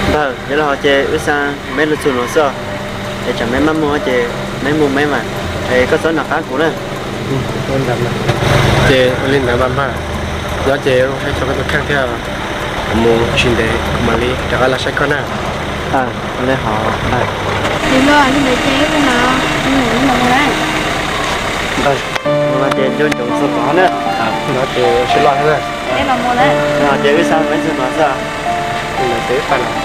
Npawg, yog li hos ces wb xa meb los txug nuav xwb, es tsam meb maj moog ces meb moog meb mas, es koj txhob nco qab kuv na. Ces ua li ntawd mas npawg, nyob ces saib txog koj tus kheej thiab, kuv mus tsis ntev kuv mam li rov qab los saib koj na. Ua li hos npawg. Npawg, ces nco ntsoov txog kuv na. Nyob ces sib loj thiab na. Ces wb xa meb txug nuav xwb. Ces wb pais los.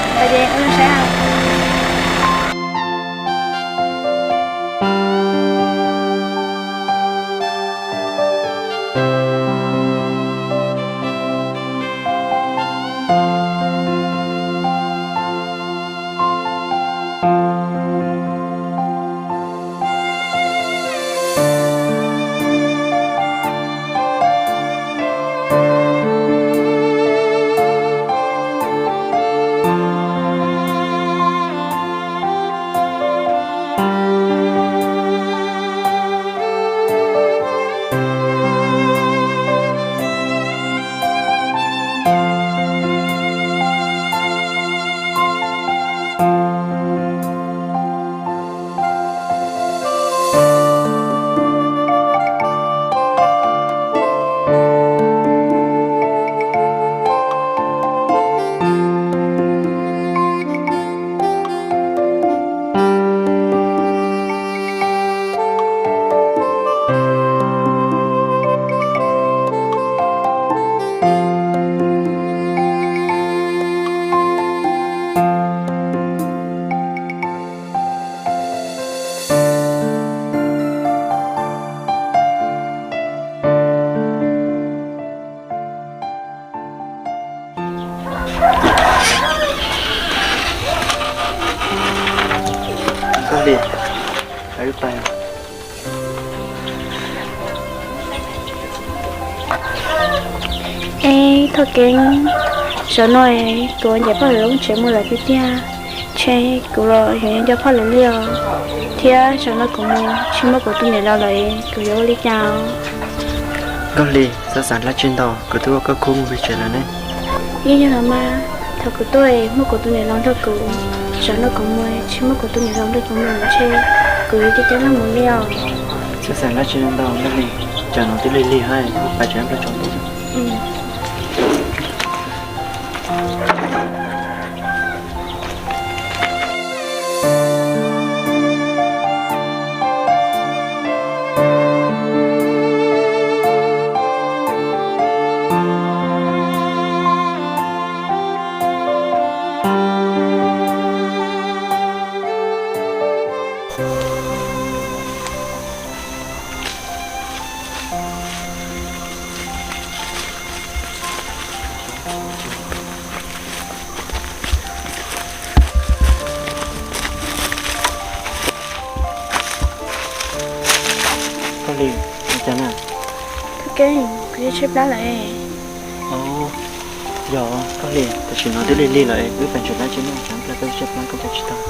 Koj li, wb pais. Es Thoj Keeb, zaum no kuv ncaim phauj lawv lub tsev mus lawm tiag tiag, ntshe kuv los yuav nco phauj lawv li os. Thiab zaum no kuv mus tsis muaj kuv tus niam laus lawm, kuv yuav ua li cas? Nkauj Hli, txhob xav dab tsi ntau, kuv twb ua koj khub mus pem tsev lawm ne. Yeej yog los mas, thaum kuv tuaj muaj kuv tus niam laus nrog kuv, zaum no kuv mus tsis muaj kuv tus niam laus nrog kuv mus ntshe kuv yuav ceeb ceeb leej mus li os. Txhob xav dab tsi ntau Nkauj Hli, tsam no twb lig lig hab, pais tsev ib pliag tsaus ntuj. Koj Hli, ua cas na? Thoj Keeb, kuv yuav tshaib plab lawm. Yog Koj Hli, tam sim no twb lig lig lawm, wb pais ntsaws dab tsi noj, tsam ib pliag koj tshaib plab koj ua tsis tau.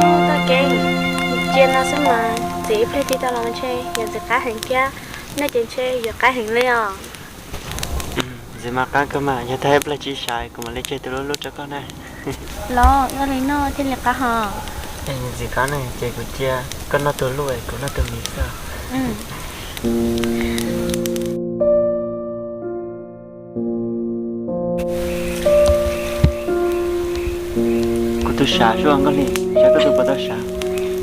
Thoj Keeb, cia no xwb mas, ntxiv ib pliag tib tau los ntshe yuav ntxim qab heev thiab, noj ces ntshe yuav qab heev li os. Ntxiv mas qab kawg mas, yog tag ib pliag tsis sawv kuv mam li tseg tus lub lub rau koj na. Los ua li noj thiaj li qab hos. Ntxiv qab ne ces kuv cia koj noj tus lub es kuv noj tus miv xwb. Kuv tus sav xwb Nkauj Hli, sav koj tus puas tau sav?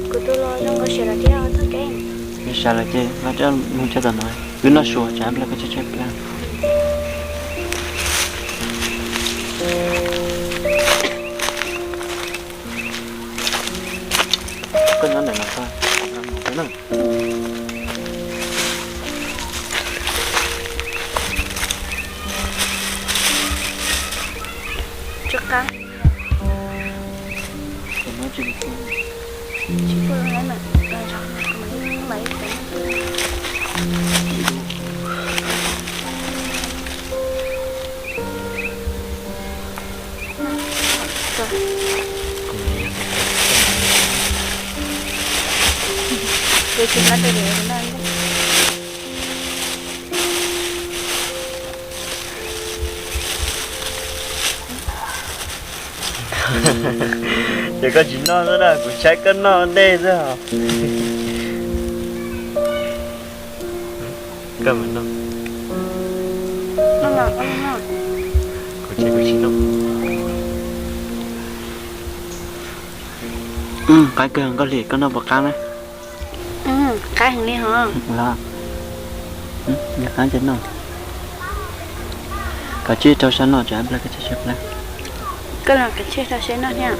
Kuv tus los zoo nkaus siav lawm thiab Thoj Keeb. Yog sav lawm ces vaj coj mus coj tom no, wb noj su tsam ib pliag koj tshaib tshaib plab. Koj nyob ntawm no koj, kuv nrog mus thiab na. Qab. Ces koj tsis noj xwb na, kuv saib koj noj ua ntej xwb os. Koj mam noj. Kuv ces kuv tsis noj. Qab kawg Nkauj Hli, koj noj puas qab na? Qab heev li hos. Los, qab ces noj. Koj tsij rau sab no, tsam ib pliag koj tsij sab plab. Koj los koj tsij rau sab no thiab.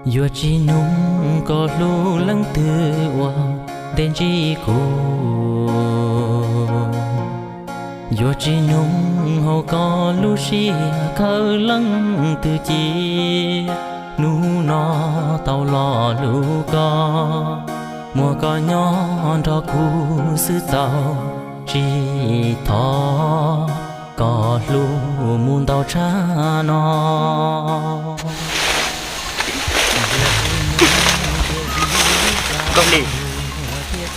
Yuav tsis nug koj hlub leej twg ua ntej ntsib kuv. Yuav tsis nug hauv koj lub siab khaws leej twg cia. Hnub no tau los hlub koj, muaj koj nyob nrog kuv xwb txaus, tsis thov koj hlub mus ntau tshaj no. Nkauj Hli,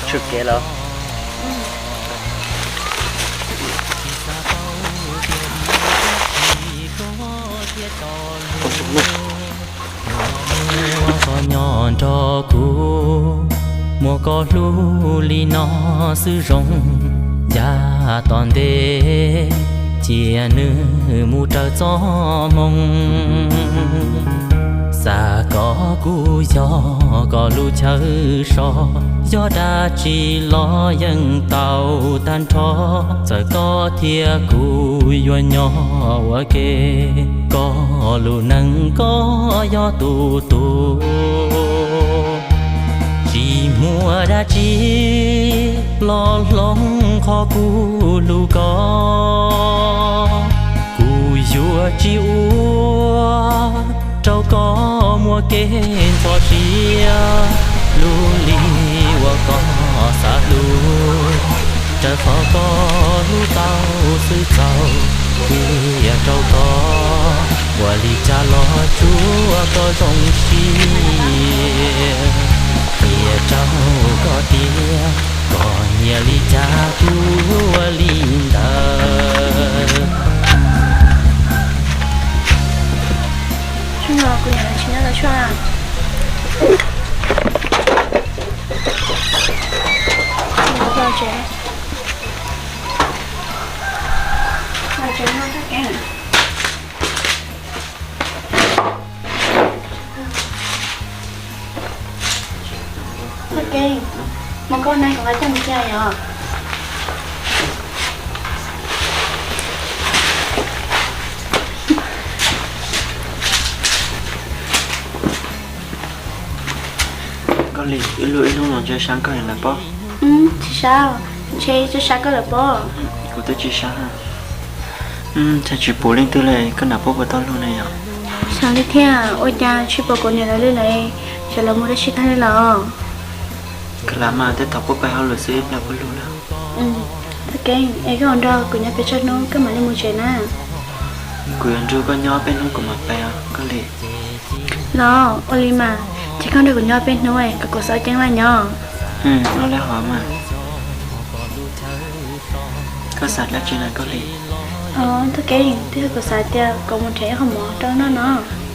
tshwm kev lawm. Muaj koj nyob nrog kuv, muaj koj hlub li no xwb zoo, yav tom ntej cia nws mus raws txoj hmoo. Xav kom kuv yog koj lub chaw so, yog dab tsi los yeej tau tag nrho. Txawm koj thiab kuv yuav nyob ua ke, koj lub neej koj yog tus tus. Tsis muaj dab tsi los hloov qhov kuv hlub koj. Kuv yuav tsis ua rau koj muaj kev ntxhov siab, lub li uas koj xav hlub, raws qhov koj hlub tau xwb txaus. Qhia rau koj ua li cas los tsuav koj zoo siab. Qhia rau koj tias koj nyiam li cas kuv ua li ntawd. Tsuag no kuv niam tsis nyob lawv tshuaj. Los tsev, los tsev no txoj kev. Txoj kev, mas koj nai kom nqa coj mus cia yom. Nkauj Hli, ib lub ib hnub no ntshe sab koj lawm pob. Tsis sab, ntshe tsis sab koj lawm pob. Kuv twb tsis sab. Ntshe tsis pom leej twg li, koj nam puab puas tau lug na yom? Xav li thiab, ua cas tsis pom kuv niam lawv li lawm, xyov lawv mus dab tsi tag li lawm. Koj lam mas, tej thaum puab pais hauj lwm xwb ib pliag puab lug lawm. Txoj kev, es koj ua nrog kuv nyob peb tsawg hnub koj mam li mus tsev na. Kuv yuav nrog koj nyob peb hnub kuv mam pais os Nkauj Hli. Los ua li mas, ces koj nrog kuv nyob peb hnub kom kuv xav ceeb laj nyob. Ua li hov mas. Koj xav dab tsi na Nkauj Hli? Txoj kev, twb yog kuv xav tias kuv mus nrhiav ib qho mov rau noj no.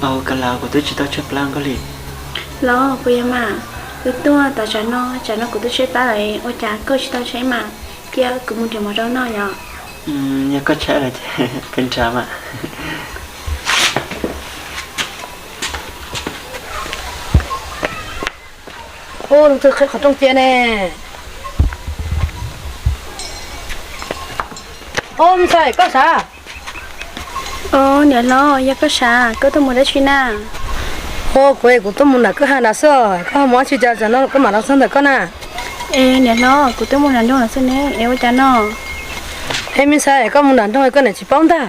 Aws, koj lam, kuv twb tsis tau tshaib plab Nkauj Hli. Los puas yog mas, wb tuaj tau tsam no, tsam no kuv twb tshaib plab lawm, ua cas koj tsis tau tshaib mas, cia kuv mus nrhiav mov rau noj yom. Yog koj tshaib lawm ces peb nrad mas. Ub, leej twg qhib qhov rooj cia ne? Ub, me ntxhais, koj sav? Ub, niam hlob, yog koj sav, koj tuaj mus dab tsi na? Ub, kuv, kuv tuaj mus nram kwj ha nrad xwb, koj mus dab tsi cas tsam no koj mam los txog ntawm koj na? Es niam hlob, kuv twb mus nram nroog lawm xwb ne, es ua cas no? Es me ntxhais, koj mus nram nroog koj niam tsis paub ntag?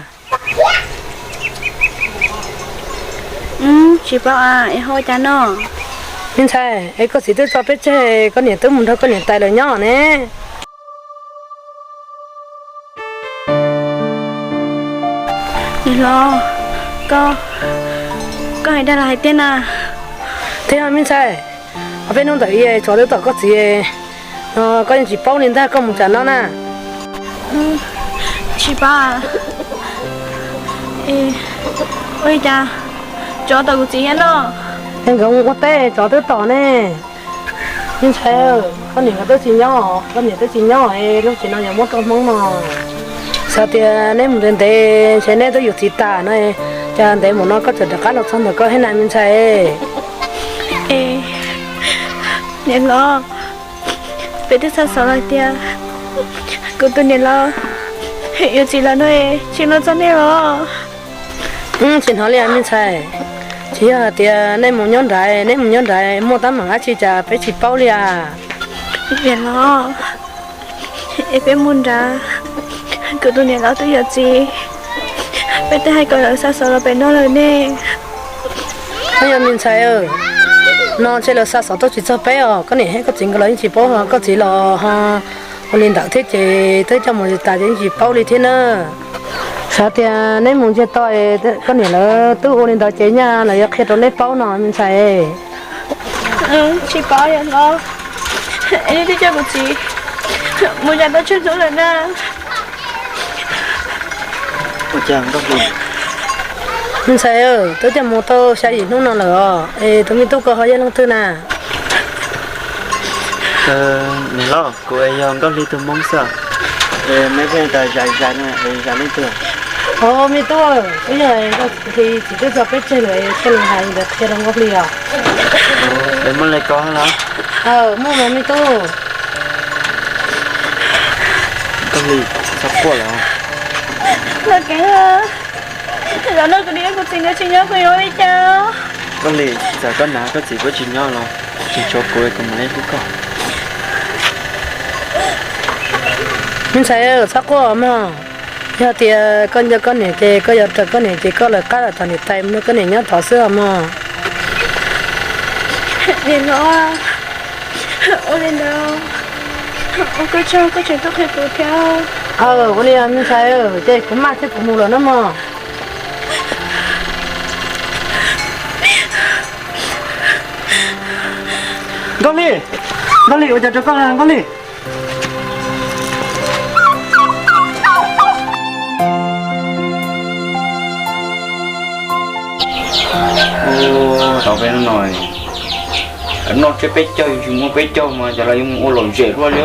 Tsis paub a, es ho ua cas no? Me ntxhais, es koj txiv twb tso peb tseg, koj niam twb mus nrog koj niam tais lawv nyob ne. Niam hlob, koj, koj hais dag los hais tiag na? Tiag me ntxhais, peb hnub ntawd tsov twb tom koj txiv no, koj yeej tsis paub li ntag, koj mus tsam no na. Tsis paub. Ua li cas tsov tom kuv txiv thiab no? Es nkawd mus ua teb tsov twb tom ne. Me ntxhais, koj niam nkawd twb tsis nyob, koj niam twb tsis nyob, lub tsev no yuav muab rau Hmoob no. Xav tias neb mus ntev ntev ntshe neb twb yuav txiv tas no, cas ntev mus no koj tseem rov qab los txog ntawm koj thiab na me ntxhais? Niam hlob, peb twb xa xov los tias kuv tus niam laus yuav txiv lawm no, tsis los txog nej los? Tsis hnov li me ntxhais, tsis yog hais tias nej mus nyob nrad, neb mus nyob nrad muaj teeb meem dab tsi cas peb tsis paub li as. Niam hlob, es peb mus nrad, kuv tus niam laus twb yuav txiv, peb twb hais kom lawv xa xov los pem no lawm ne. Ov, yog me ntxhais, no ntshe lawv xa xov tuaj tsis txog peb os, koj niam thiab koj txiv nkawd los yeej tsis paub, koj txiv los ho ua li ntawd thiab ces twb coj mus tas ces yeej tsis paub li thiab na. Xav tias neb mus ntsiag to, koj niam lawv twb ua li ntawd ces nyaj lawv yuav qhia rau neb paub no me ntxhais. Tsis paub yog los, es nej twb coj kuv txiv mus nyob tau tsawg hnub lawm na? Me ntxhais, twb coj mus tau xya yim hnub no lawm os, es tus me tub ko ho yog leej twg na? Niam hlob, kuv yog Nkauj Hli tus hmoob xwb. Neb pheej tas zais zais no, zais leej twg? Ov, me tub, wb yog Nkauj Hli txiv twb tso peb tseg lawm, thiaj li hais li ntawd qhia rau Nkauj Hli os. Muaj li ko los? Muaj mas me tub. Nkauj Hli, txhob quaj los. Los kev, zaum no kuv niam kuv txiv nkawd tsis nyob kuv yuav ua li cas? Nkauj Hli, txawm koj hnav koj txiv puab tsis nyob los tsis tshuav kuv, kuv mam li hlub koj. Me ntxhais, txhob quaj mog. Yog tias koj nco koj niam ces koj yuav raws koj niam ces koj lawv qab lawm tom niam tais mus nrog koj niam nyob tod xwb os mog. Niam hlob, ua li ntawd, ua koj tsaug koj tseem tuaj qhia kuv thiab. Aw, ua li me ntxhais, ces kuv maj thiab kuv mus lawm na mog. Nkauj Hli, Nkauj Hli, ua cas rau koj Nkauj Hli? Tau peb no, noj tsiab peb caug yus tsis muaj peb caug mas cov los yuav mus ua lom zem luaj li.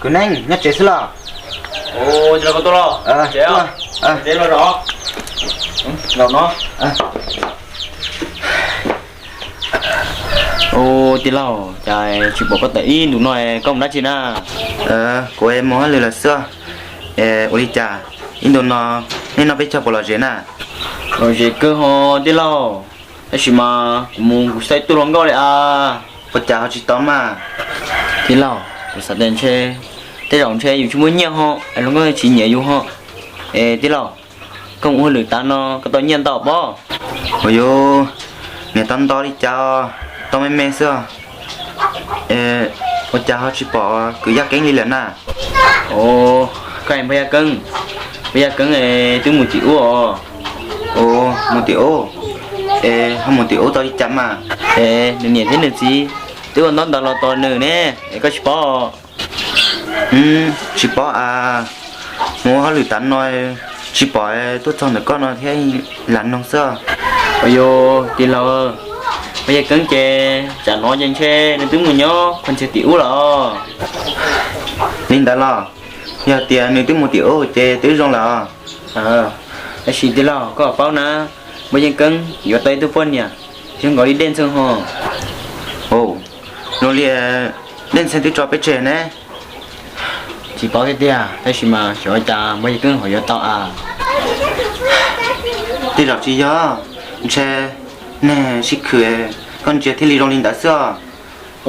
Kwv Neej, nyob tsev xwb los? Ua, koj tuaj los? Tsev, tsev los zos. Los no. Ua, tij laug, cas tsis pom koj tawm ib ntus no, koj mus dab tsi na? Kuv mus hauj lwm lawm xwb. Ua li cas ib ntus no nej noj peb caug puas lom zem na? Lom zem kawg ho tij laug, tab sis mas kuv mus kuv xav ib tug hluas nkauj li as. Ua cas ho tsis tau mas? Tij laug, kuv xav tias ntshe tej zaum ntshe yus tsis muaj nyiaj ho es hluas nkauj tsis nyiam yus ho. Es tij laug, koj mus ua hauj lwm tas no koj tau nyiaj ntau pob? Ua yus, nyiaj tau ntau li cas, tau me me xwb. Ua cas ho tsis pom kwv Yaj Keeb li lawm na? Koj es Npawg Yaj Keeb, Npawg Yaj Keeb twb mus tim ub os. Mus tim ub? Es ho mus tim ub tau li cas mas? Es nws niam thiab nws txiv twb ua ntaub ntawv los tos nws ne, es koj tsis paub? Tsis paub as, mus ua hauj lwm tas no tsis pom, tuaj txog ntawm koj no thiab lam noog xwb. Ua yus, tij laug, Npawg Yaj Keeb ces tsam no ces ntshe nws twb mus nyob pha ntxhias tim ub lawm. Li ntawd los? Yog tias nws twb mus tim ub ces twb zoo lawm. Tab sis tij laug, koj paub na, Npawg Yaj Keeb yuav tau ib tug poj niam zoo nkaus li Dej Ntxhee ho. Zoo li Dej Ntxhee twb tso peb tseg ne. Tsis paub tiag tiag, tab sis mas xyov ua cas Npawg Yaj Keeb ho yuav tau a. Tej zaum tsis yog, ntshe neeg sib khwm, koj ntsia thiaj li zoo li ntawd xwb os.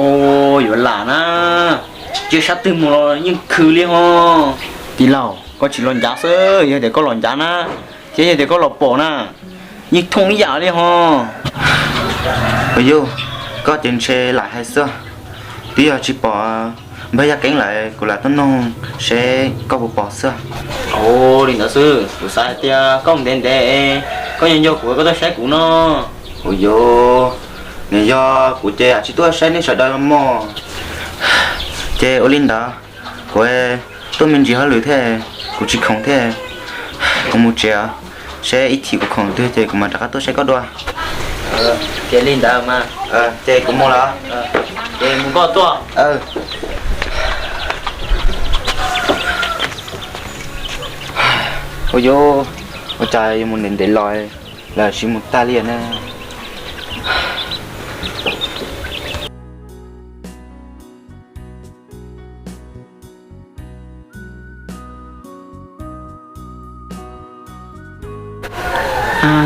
Ua, yuav lam na, cia sab twg mus los yeej khwm li ho. Tij laug, koj tsis los ncav xwb, yog tias koj los ncav na, thiab yog tias koj los pom na, yeej thooj ib yam li ho. Ua yus, koj ces ntshe lam hais xwb, twb yog tsis pom Npawg Yaj Keeb lawm kuv lam tuaj noog seb koj puas pom xwb. Ua li ntawd xwb, kuv xav hais tias koj ntev ntev, koj nco nco kuv koj tuaj saib kuv no. Ua yus, nws yog kuv ces tsis tuaj saib nej sawv daws mog. Ces ua li ntawd, kuv tuaj me ntsis hauj lwm thiab, kuv tsis khoom thiab, kuv mus tsev, seb ib chim kuv khoom twg ces kuv mam rov qab tuaj saib koj dua. Ces li ntawd mas, ces kuv mus lawm. Ces mus koj tuaj. Ua yus, ua cas yuav mus ntev ntev los lawv tsis mus tag li na.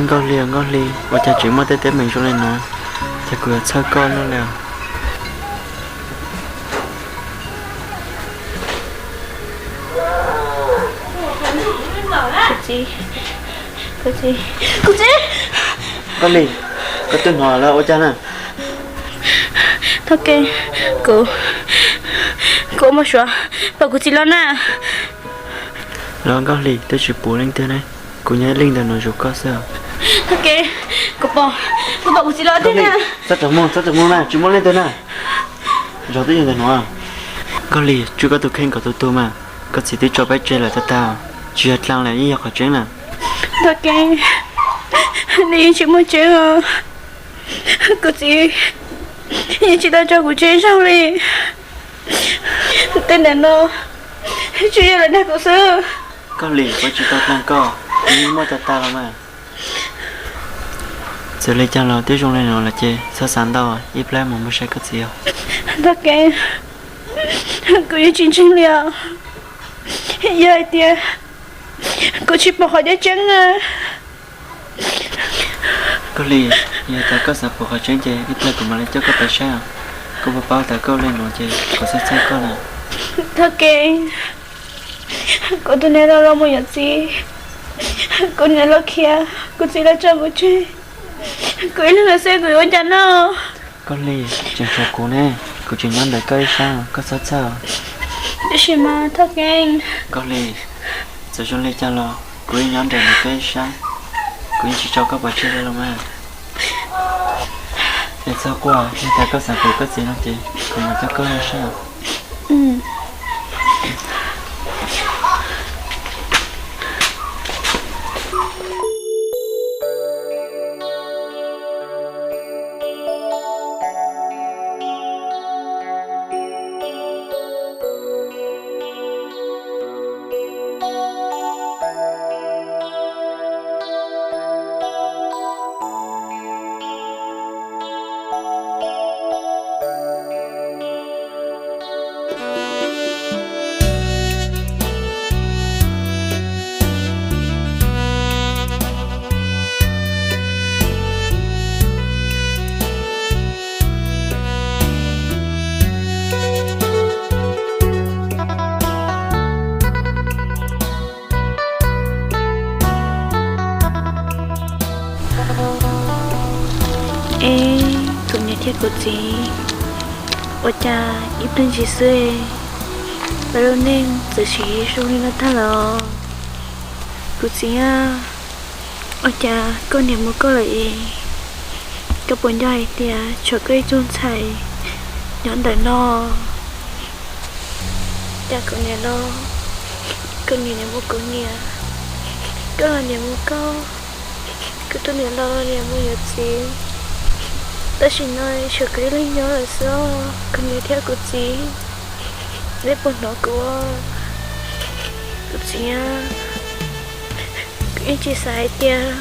Nkauj Hli, Nkauj Hli, ua cas tseem muaj tej teeb meem zoo li no, ces kuv yuav txhawj koj luaj li. Kuv txiv, kuv txiv, kuv txiv. Nkauj Hli, koj twb hnov lawm ua cas na? Thaj Keeb, kuv, kuv ua mos suav pom kuv txiv los na. Los Nkauj Hli, twb tsis pom leej twg ne, kuv nyob leej ntawm no zov koj xwb. Thaj Keeb, kuv pom, kuv pom kuv txiv los tiag na. Txhob rov mus, txhob rov mus na, tsis muaj leej twg na. Zov twb yog ntawm no. Nkauj Hli, tswj koj tus kheej kom tu tu mas, koj txiv twb tso peb tseg lawm tag tag, tsis yog dlaab lawm yeej yog qhov tseeb na. Thaj Keeb, nws yeej tsis muaj tseeb os. Kuv txiv yeej tsis tau tso kuv tseg zoo li. Tej ntawm no tsuas yog lawv dag kuv xwb. Nkauj Hli, kuv tsis tau dag koj, yeej muaj tag tag los mas. Txawm li cas los twb zoo li no lawm ces txhob xav ntau, ib pliag mam mus saib koj txiv os. Thaj Keeb, kuv yeej tsis ntseeg li os. Yog hais tias kuv tsis pom qhov ceb tseeb na. Nkauj Hli, yog tias koj xav pom qhov tseeb ces ib pliag kuv mam li coj koj pais saib os. Kuv puas paub tias koj ua li no ces kuv txhawj txhawj koj na. Thaj Keeb, kuv tus niam laus los mus yuav txiv, kuv niam laus khiav, kuv txiv los tso kuv tseg, kuv ib leeg los xwb kuv yuav ua cas noj? Nkauj Hli, tseem tshuav kuv ne, kuv tseem nyob ntawm koj ib sab, koj txhob txhawj. Tab sis mas Thaj Keeb. Nkauj Hli, txawm zoo li cas los kuv yeej nyob ntawm koj ib sab, kuv yeej tsis tso koj pov tseg li los mas. Es txhob quaj, yog tias koj xav pom koj txiv no ces kuv mam coj koj mus saib. Es kuv niam thiab kuv txiv, ua cas ib pliag ntsis xwb, lawv lub neej txawm siv zoo li no tag lawm. Kuv txiv a, ua cas koj niam mus koj lawm es koj puas nco hais tias tshuav koj ib tug ntxhais nyob ntawm no? Cas kuv niam los, kuv niam niam mus kuv niam, koj los niam mus koj, kuv tus niam laus los niam mus yuav txiv. Tam sim no tshuav kuv ib leeg nyob lawm xwb, kuv niam thiab kuv txiv, nej puas hnov kuv? Kuv txiv, kuv yeej tsis xav hais tias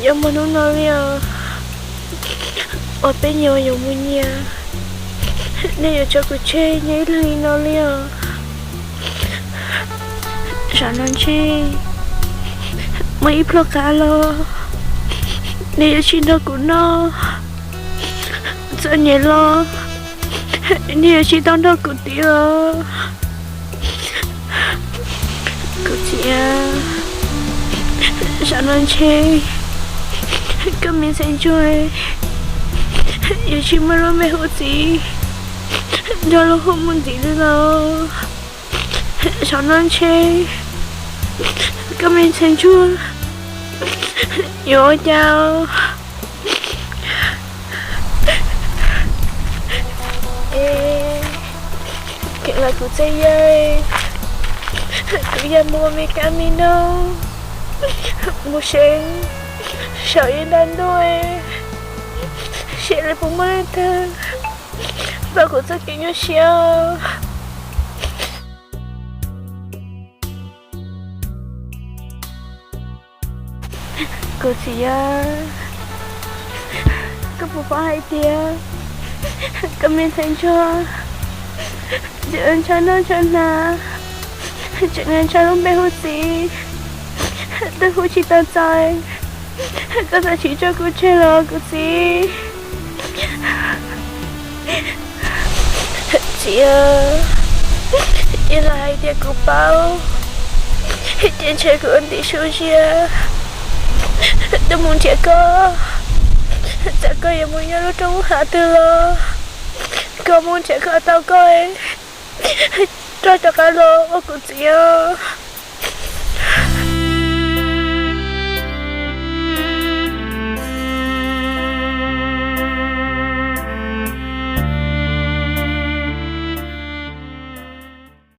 yuav muaj hnub no li os, uas peb nyias yuav mus nyias, nej yuav tso kuv tseg nyob ib leeg li no li os. Tsam no ntshe muaj ib pluag qab los nej yuav tsis nrog kuv noj, txom nyem los nej yuav tsis tau nrog kuv tiav os. Kuv txiv, tsam no ntshe koj me ntxhais ntsuag yuav tsis muaj lub npe hu txiv nrog luag hu mus ntxiv li los. Tsam no ntshe koj me ntxhais ntsuag yuav ua cas? Kheev los kuv txhais yam, kuv yam mus ua me kab me noog, mus seev saum ib nta ntuj, seb lawv puas muaj leej twg pab kuv txoj kev nyuaj siab. Kuv txiv, koj puas paub hais tias koj me ntxhais ntsuag tseem ntshaw noj ntshaw hnav, tseem ntshaw lub npe hu txiv, twb hu tsis tau txais, koj txawm tsis tso kuv tseg los kuv txiv. Txiv, yog hais tias kuv paub, ces ntshe kuv ua ntim su zias tuaj mus nrhiav koj. Txawm koj yuav mus nyob lub roob hav twg los, kuv mus nrhiav kom tau koj rov rov qab los ua kuv txiv os.